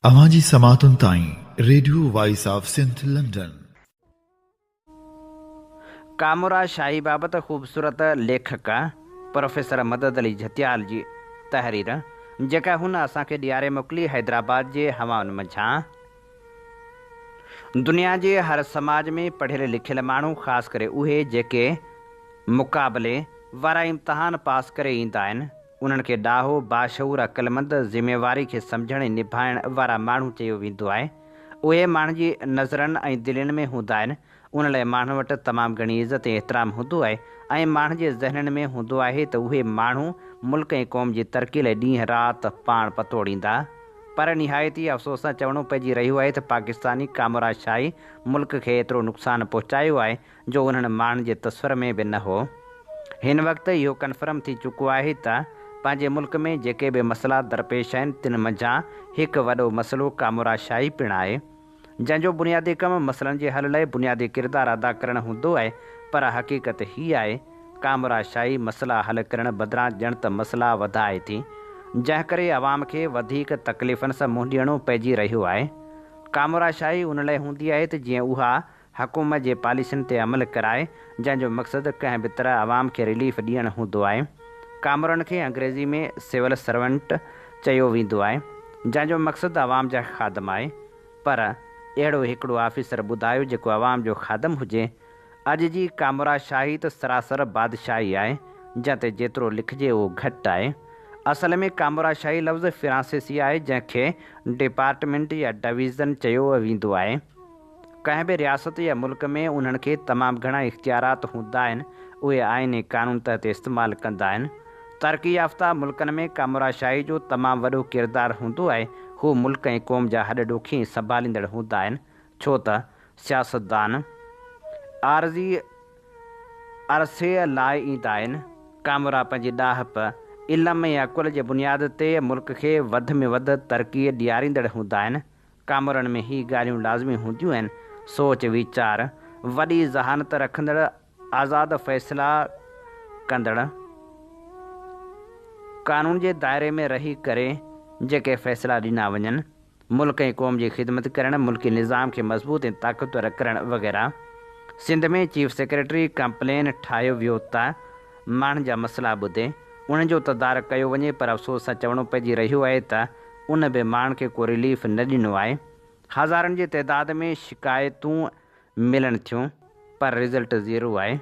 اوهان جي سماعتن تائين radio voice of Sindh London. ڪامورا شاهي بابت خوبصورت ليکڪ پروفيسر مدد علي جھتيال جي تحرير جيڪا هن اسان کي ڏياري موڪلي حيدرآباد جي هوائن منجهان. دنيا جي هر سماج ۾ پڙهيل لکيل ماڻهو خاص ڪري اهي جيڪي مقابلي وارا امتحان پاس ڪري ايندا آهن انهن کي ڏاهو، باشعور، عقلمند، ذميواري کي سمجهڻ ۽ نڀائڻ وارا ماڻهو چيو ويندو آهي. اهي ماڻهن جي نظرن ۽ دلين ۾ هوندا آهن. ان لاء ماڻهن وٽ تمام گهڻي عزت ۽ احترام هوندو آهي ۽ ماڻهن جي ذهنن ۾ هوندو آهي ته اهي ماڻهو ملڪ ۽ قوم جي ترقي لاء ڏينهن رات پاڻ پتوڙيندا. پر نهايت ئي افسوس سان چوڻو پئجي رهيو آهي ته پاڪستاني ڪامورا شاهي ملڪ کي ايترو نقصان پهچايو آهي جو انهن ماڻهن جي تصور ۾ به نه هو. هن وقت اهو ڪنفرم ٿي چڪو آهي ته پنهنجي ملڪ ۾ جيڪي به مسئلا درپيش آهن تن منجهان هڪ وڏو مسئلو ڪامورا شاهي پڻ آهي. جنهن جو بنيادي ڪم مسئلن جي حل لاء بنيادي ڪردار ادا ڪرڻ هوندو آهي پر حقيقت هي آهي ڪامورا شاهي مسئلا حل ڪرڻ بدران ڄڻ ته مسئلا وڌائي ٿي. جنهن ڪري عوام کي وڌيڪ تڪليفن سان منهن ڏيڻو پئجي رهيو آهي. ڪامورا شاهي ان لاء هوندي آهي ته جيئن اها حڪومت جي پاليسين تي عمل ڪرائي، جنهن جو مقصد ڪنهن به طرح عوام کي رليف ڏيڻ هوندو آهي. ڪامورن کي انگريزي ۾ سول سرونٽ چيو ويندو آهي، جنهن جو مقصد عوام جا خادم آهي. پر اهڙو هڪڙو آفيسر ٻڌايو جيڪو عوام جو خادم هجي. اڄ جي ڪامورا شاهي ته سراسر بادشاهي آهي، جنهن تي جيترو لکجي اهو گهٽ آهي. اصل ۾ ڪامورا شاهي لفظ فرانسيسي آهي، جنهن کي ڊپارٽمينٽ يا ڊويزن چيو ويندو آهي. ڪنهن به رياست يا ملڪ ۾ انهن کي تمام گهڻا اختيارات هوندا آهن، اهي آئين ۽ قانون تحت استعمال ڪندا آهن. ترقي يافته ملڪن ۾ ڪامورا شاهي جو تمام وڏو ڪردار هوندو آهي، هو ملڪ ۽ قوم جا هڏ ڏوکي ۽ سنڀاليندڙ هوندا آهن، ڇو ته سياستدان عارضي عرصي لاء ايندا آهن. ڪامورا پنهنجي ڏاهپ، علم ۽ عقل جي بنياد تي ملڪ کي وڌ ۾ وڌ ترقي ڏياريندڙ هوندا آهن. ڪامورن ۾ هي ڳالهيون لازمي هونديون آهن، سوچ ويچار، وڏي ذهانت رکندڙ، آزاد فيصلا ڪندڙ، قانون جي دائري ۾ رهي ڪري جيڪي فيصلا ڏنا وڃن، ملڪ ۽ قوم جي خدمت ڪرڻ، ملڪي نظام کي مضبوط ۽ طاقتور ڪرڻ وغيره. سنڌ ۾ چيف سيڪريٽري ڪمپلين ٺاهيو ويو ته ماڻهن جا مسئلا ٻڌي، انهن جو تدارڪ ڪيو وڃي پر افسوس سان چوڻو پئجي رهيو آهي ته ان به ماڻهن کي ڪو رليف نه ڏنو آهي. هزارن جي تعداد ۾ شڪايتون ملن ٿيون پر رزلٽ زيرو آهي.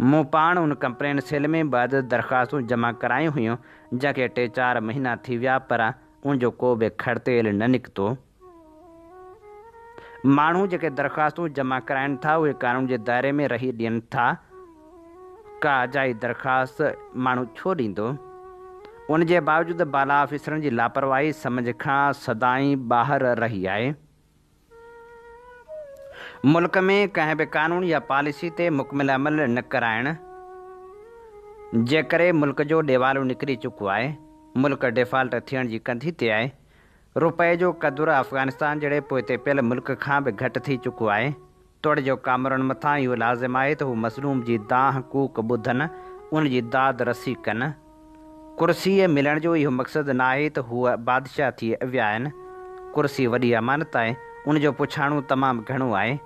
مون پاڻ ان ڪمپلين سيل ۾ ٻه عدد درخواستون جمع ڪرايون هيون جنهن کي ٽي چار مهينا ٿي ويا پر ان جو ڪو به کڙتيل نه نڪتو. ماڻهو جيڪي درخواستون جمع ڪرائين ٿا اهي قانون جي دائري ۾ رهي ڏين ٿا. ڪا اجائي درخواست ماڻهو ڇو ڏيندو؟ ان جي باوجود بالا آفيسرن جي لاپرواهي سمجهه کان سدائين ٻاهر رهي آهي. ملڪ ۾ ڪنهن به قانون يا پاليسي تي مڪمل عمل نه ڪرائڻ جي ڪري ملڪ جو ڏيوالو نڪري چڪو آهي. ملڪ ڊيفالٽ ٿيڻ جي ڪنڌي تي آهي. روپئي جو قدر افغانستان جهڙي پوئتي پيل ملڪ کان به گهٽ ٿي چڪو آهي. توڙي جو ڪامورن مٿان اهو لازم آهي ته هو مظلوم جي دانهن ڪوڪ ٻڌن، ان جي داد رسي ڪن. ڪرسيء ملڻ جو اهو مقصد ناهي ته هو بادشاهه ٿي ويا آهن. ڪرسي وڏي امانت آهي، ان جو پڇاڻو تمام گهڻو آهي.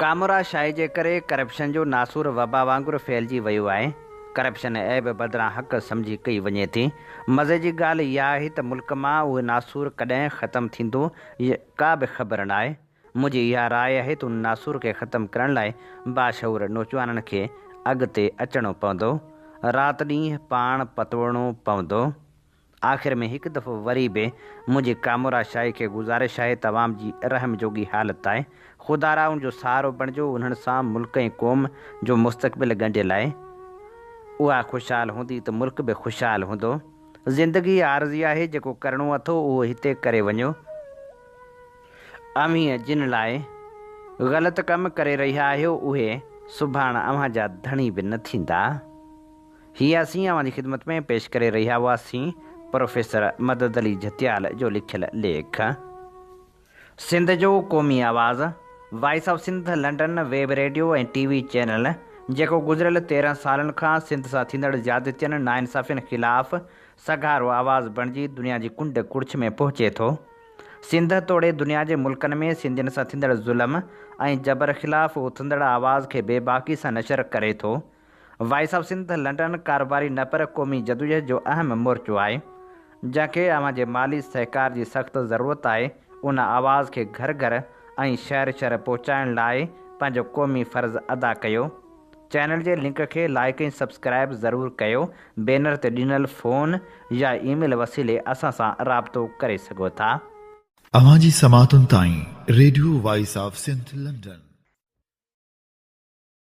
ڪامورا شاهي جي ڪري ڪرپشن جو ناسور وبا وانگر ڦهلجي ويو آهي. ڪرپشن عيب بدران حق سمجهي ڪئي وڃي ٿي. مزي جي ڳالهه اها آهي ته ملڪ مان اهو ناسور ڪڏهن ختم ٿيندو، ڪا به خبر ناهي. منهنجي اها راء آهي ته ان ناسور کي ختم ڪرڻ لاء باشعور نوجوانن کي اڳتي اچڻو پوندو. رات ڏينهن پاڻ پتوڙڻو پوندو. آخر ۾ هڪ دفعو وري به منهنجي ڪامورا شاهي کي گذارش آهي ته عوام جي رحم جوڳي حالت آهي. خدارا ان جو سهارو بڻجو انهن سان ملڪ ۽ قوم جو مستقبل ڳنڍيل آهي. اها خوشحال هوندي ته ملڪ به خوشحال هوندو. زندگي عارضي آهي جيڪو ڪرڻو اٿو اهو هتي ڪري وڃو. اوهين جن لاء غلط ڪم ڪري رهيا آهيو اهي سڀاڻ اوهان جا ڌڻي به نه ٿيندا. هي اسين اوهان جي خدمت ۾ پيش ڪري رهيا هئاسين پروفيسر مدد علي جھتيال جو لکيل ليک. سنڌ جو قومي آواز، voice of Sindh London web radio ۽ T V channel جيڪو گذريل 13 سالن کان سنڌ سان ٿيندڙ زيادتين، ناانصافين خلاف سگهارو آواز بڻجي دنيا جي ڪنڊ ڪڙڇ ۾ پهچي ٿو. سنڌ توڙي دنيا جي ملڪن ۾ سنڌين سان ٿيندڙ ظلم ۽ جبر خلاف اٿندڙ آواز کي بيباڪي سان نشر ڪري ٿو. وائس آف سنڌ لنڊن ڪاروباري نه پر قومي جدوجهد جو اهم مورچو آهي. جنهن کي اوهان جي مالي سهڪار جي سخت ضرورت آهي. ان آواز کي گهر گهر ۽ شهر شهر پهچائڻ لاء پنهنجو قومي فرض ادا ڪيو. چينل جي لنڪ کي لائيڪ ۽ سبسڪرائيب ضرور ڪيو. بينر تي ڏنل فون يا اي ميل وسيلي اسان سان رابطو ڪري سگهو ٿا. اوهان جي سماعتن تائين radio voice of Sindh London.